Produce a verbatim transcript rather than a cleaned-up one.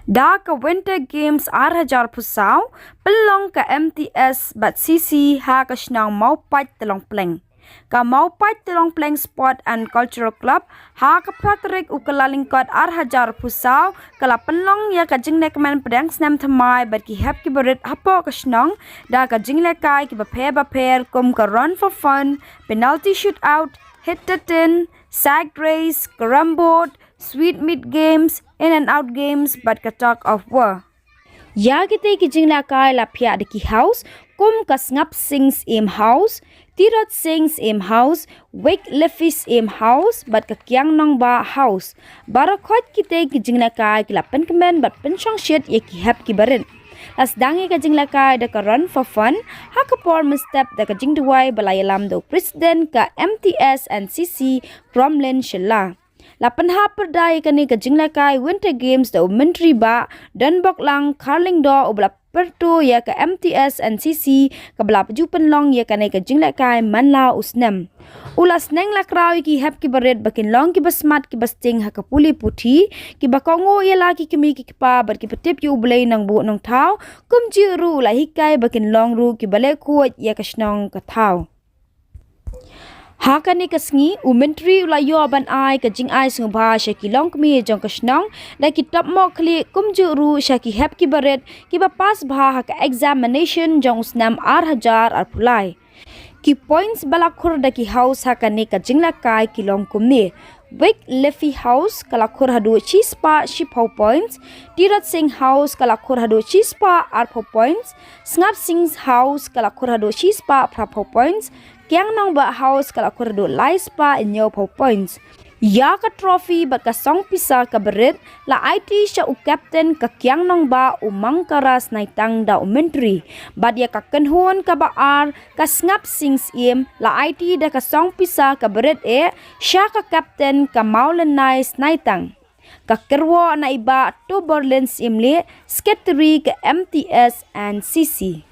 Da ka Winter Games ar hajar phew saw, pynlong ka M T S bad C C ha ka shnong Mawpait Telongpleng. Ka Mawpait Telongpleng Sport and Cultural Club, ha ka phra tarik u Kyllalyngkot ar hajar phew saw, ka la pynlong ïa ka jingïakmen pdeng snem thymmai bad ki hep ki barit hapoh ka shnong, da ka jingïalehkai kiba pher bapher kum ka Run for Fun, Penalty Shootout, Hit the Tin, Sack Race, Carrom Board, Sweet Meat Games, In and Out Games, bad ka Tug of War. Ïa kitei ki jingïalehkai la phiah da ki house, kum ka Sngap Sing Syiem House, Tirot Sing Syiem House, Wake Liffey Syiem House, bad ka Kiang Nangbah House. Baroh khoit kitei ki jingïalehkai ki la pynkmen bad pynshongshit ïa ki hep ki barit. La sdang ïa ka jingïalehkai da ka Run for Fun, ha ka por mynstep da ka jingduwai ba la ïalam da u President ka M T S and C C, Cromlin Shylla. La pynhap pyrda ïa kane ka jingïalehkai Winter Games da u Myntri Bah Donboklang Kharlyngdoh, uba la pyrto ïa ka M T S and C C kaba la ju pynlong ïa kane ka jingïalehkai man la u snem. U la sneng la khraw ïa ki hep ki barit ba kin long kiba smat kiba sting ha ka pule puthi, kiba kohnguh ïa la ki kmie ki kpa bad kiba tip ïa U Blei Nongbuh Nongthaw, kumjuh ruh u la hikai ba kin long ruh kiba leh khuid ïa ka shnong ka thaw. Ha kane ka sngi, u Myntri u la ïoh ban ai ka jingai sngewbha sha ki longkmie jong ka shnong, da ki top mohkhlieh kumjuh ruh sha ki hep ki barit kiba pass bha ha ka examination jong u snem ar hajar arphew lai. Ki points ba la khur da ki house ha kane ka jingïalehkai ki long kumne. Wake Liffey House ka la khur haduh shispah shiphew points, Tirot Sing House ka la khur haduh shispah arphew points, Sngap Sing House ka la khur haduh shispah phraphew points, Kiang Nangbah House ka la khur haduh laispah hynñiewphew points. Ïa ka trophy bad ka song pisa ka barit la aiti sha u captain ka Kiang Nangbah, u Mangkara Snaitang, da u Myntri. Bad ïa ka kynhun kaba ar, ka Sngap Sing Syiem, la aiti da ka song pisa ka barit eh sha ka captain ka Mawlynnai Snaitang. Ka kyrwoh na i Bah Toborlin Syiemlieh, Secretary ka M T S and C C.